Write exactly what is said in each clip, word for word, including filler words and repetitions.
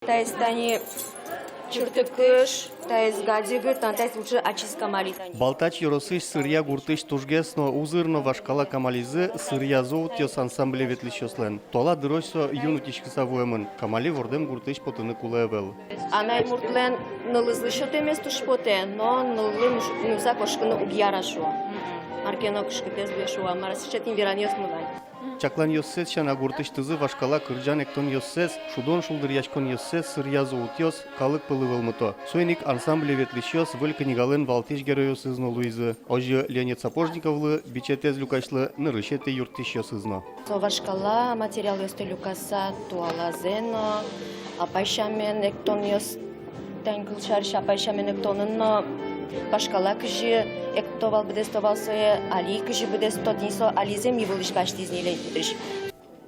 Таиз тани чыртыкыш, таиз гадигы, тан таиз лучше ачиз камали тани. Балтач ёросысь Сырья гуртысь тужгес но узыр но вашкала камализы «Сырья зо утъёс» ансамбле ветлӥсьёслэн. Туала дырозь со юн утиськыса вуэмын. Камали вордэм гуртысь потыны кулэ ӧвӧл. Анай муртлэн нылызлы сётэмез туж потэ, но ныллы нуса кошкыны уг яра шуо. Мар ке но кышкытэз луэ шуо, мар сыӵе тӥни веранъёс но вань. Чакланъёссэс сяна, гуртысьтызы вашкала кырӟан-эктонъёссэс, шудон-шулдыръяськонъёссэс «Сырья зо утъёс» калык пӧлы вӧлмыто. Соин ик ансамбле ветлӥсьёс выль книгалэн валтӥсь геройёсыз но луизы. Озьы Леонид Сапожниковлы, бичетэз люкасьлы, нырысетӥ юрттӥсьёсыз но. Со вашкала материалъёсты люкаса, туалазэ но, апай сямен эктонъёс, тань кылсярысь, апай сямен эктонын но вашкала кызьы экто вал, быдэсто вал сое, али кызьы быдэсто, тӥни со али зэм ивылысь басьтӥз ни Леонид Петрович.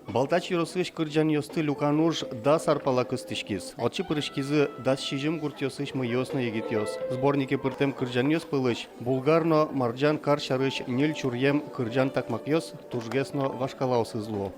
Балтач ёросысь кырӟанъёсты люкан уж дас ар пала кыстӥськиз. Отчы пыриськизы дас сизьым гуртъёсысь мыйёс но егитъёс. Сборнике пыртэм кырӟанъёс пӧлысь Булгар но Марӟан кар сярысь ньыль чуръем кырӟан-такмакъёс тужгес но вашкалаосыз луо.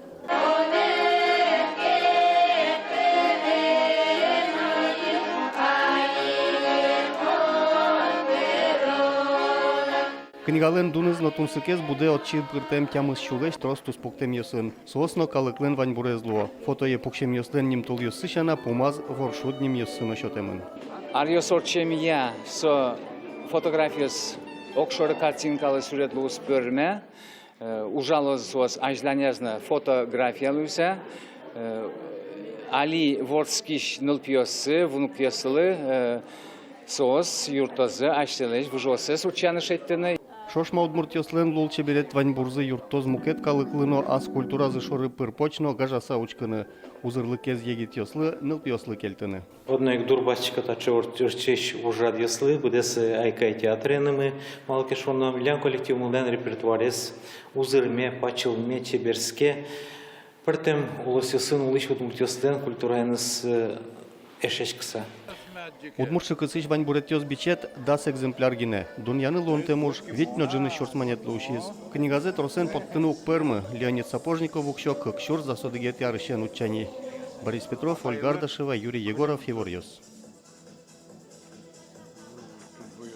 Книгалэн дуныз но тунсыкез будэ отчы пыртэм тямыс сюлэсь трос туспуктэмъёсын. Соос но калыклэн ваньбурез луо. Фотое пуксемъёслэн нимтулъёссы сяна пумаз воршуд нимъёссы но сётэмын. Аръёс ортчемъя со фотографиос огшоры картинкалы сюрет луыса пӧрме, э, ужалозы соос азьланяз но фотография луыса, э, али вордскись нылпиоссы, внукъёслы, э, соос юрттозы асьсэлэсь выжыоссэс утчаны, шедьтыны. Ӵошма удмуртъёслэн лулчеберет ваньбурзы юрттоз мукет калыклы но ас культуразы шоры пыр-поч но гажаса учкыны, узырлыкез егитъёслы, нылпиослы кельтыны. Одно ик дурбасьтӥсько таӵе ортчись ужрадъёслы, быдэс «Айкай» театренымы, малы ке шуоно милям коллективмылэн репертуарез узырме, пачылме, чеберске. Пӧртэм улосъёсын улӥсь удмуртъёслэн культураеныз, э, эшъяськыса. «Удмурт шыкысысь ваньбуретъёс» бичет дас экземпляр гинэ. Дунъяны луонтэм уж вить но ӝыны сюрс манетлы усиз. Книгазэ тросэн поттыны уг пӧрмы, Леонид Сапожников уксё кык сюрс дас одӥгетӥ арысен утча ни. Борис Петров, Ольга Ардашева, Юрий Егоров, «Иворъёс».